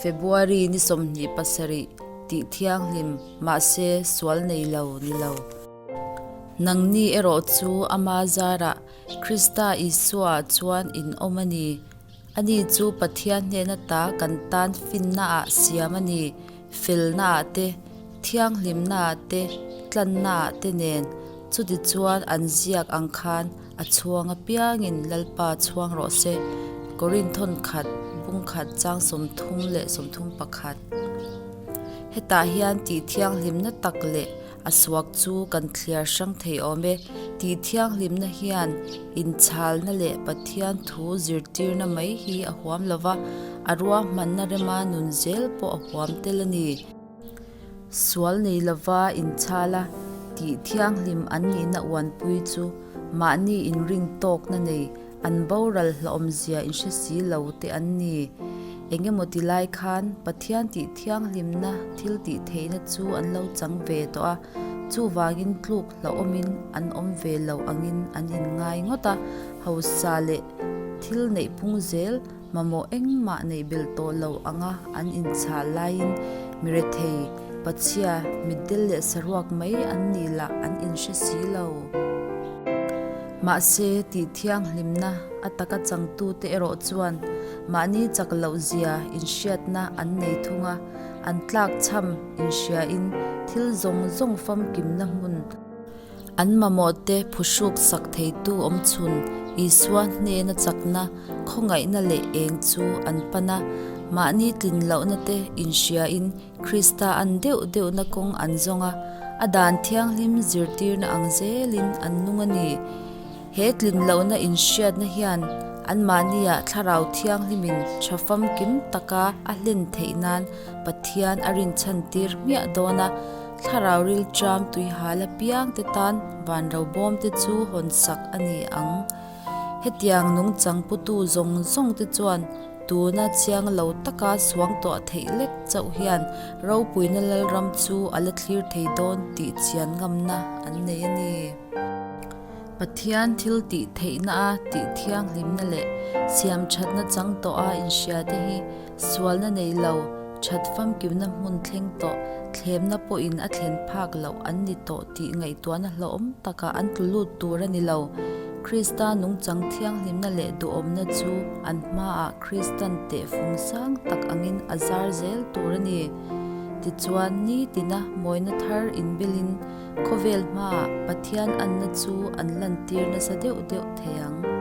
February ni 27 tih thianghlim mahse sual nei lo ni lo. Nangni erawh chu ama zarah Krista Isua chuan in awm a ni. Ani chu Pathian hnena ta kan tan finnaah siam a ni, felnaah te, thianghlimnaah te, tlannaah te nen. Chutichuan an ziak ang khan a chhuang apiangin Lalpa chhuang rawh se. Korinthon khat, bung khat chang 31. Hetah hian tih thianghlimna tak leh A suak chu kan thliar hrang thei awm e. Tih thianghlimna hian inchhalna leh Pathian thu zirtirna mai hi a huam lo va, a ruahmanna rema nun zel pawh a huam tel a ni. Sual nei lova inchhala tih thianghlim an nihna uanpui chu mahni inrin tawkna nei An boral hlauhawmzia inhre si lo te an ni. Eng emaw ti lai khan Pathian tih thianghlimna thil tih theihna chu an lo chang ve tawh a, chuvangin tluk hlauhawmin an awm ve lo angin an inngai ngawt a, hausa leh thil neih pung zel mamawh engmah neih belh tawh lo anga an inchhah laiin mirethei, pachhia, mitdel leh saruak mai an nih lah an inhre si lo. Mahse, tih thianghlimna a taka changtute erawh chuan mahni chak loh zia inhriatna an nei thung a, an tlakchham inhriain thil zawng zawng famkimna hmun an mamawhte phuhruk sak theitu awmchhun Isua hnena chakna, khawngaihna leh eng chu an pan a, mahni tlin lohna te inhriain Krista an deuh deuhna kawng an zawng a, a dan thianghlim zirtirna ang zelin an nung a ni. He tlin lohna inhriatna hian anmahniah thlarau thianghlimin tha famkim taka a hlen theih nan Pathian a rinchhantir hmiah dawn a, thlarau rilṭam tuihal apiangte tan vanrobawmte chu hawnsak a ni ang. Hetiang nungchang putu zawng zawngte chuan tuna chiang lo taka suang tawh theih lek chauh hian ropuina Lalram chu a la thlir thei dawn tih chian ngamna an nei a ni. Pathian thil tih theihna a tih thianghlimna leh siam thatna chang tawha inhria te hi Sualna nei lo, that famkimna hmun thleng tawh, thlemna pawhin a thlen phak loh an ni tawh tih ngaihtuahna hlauhawm takah an tlu lut tur a ni lo. Krista nungchang thianghlimna leh duhawmna chu an hmaah Kristan tehfung sang tak angin a zar zel tur a ni. Tichuan, nitina mawina thar inbelin khawvel hmaah Pathian anna chu an lantir nasa deuh deuh thei ang.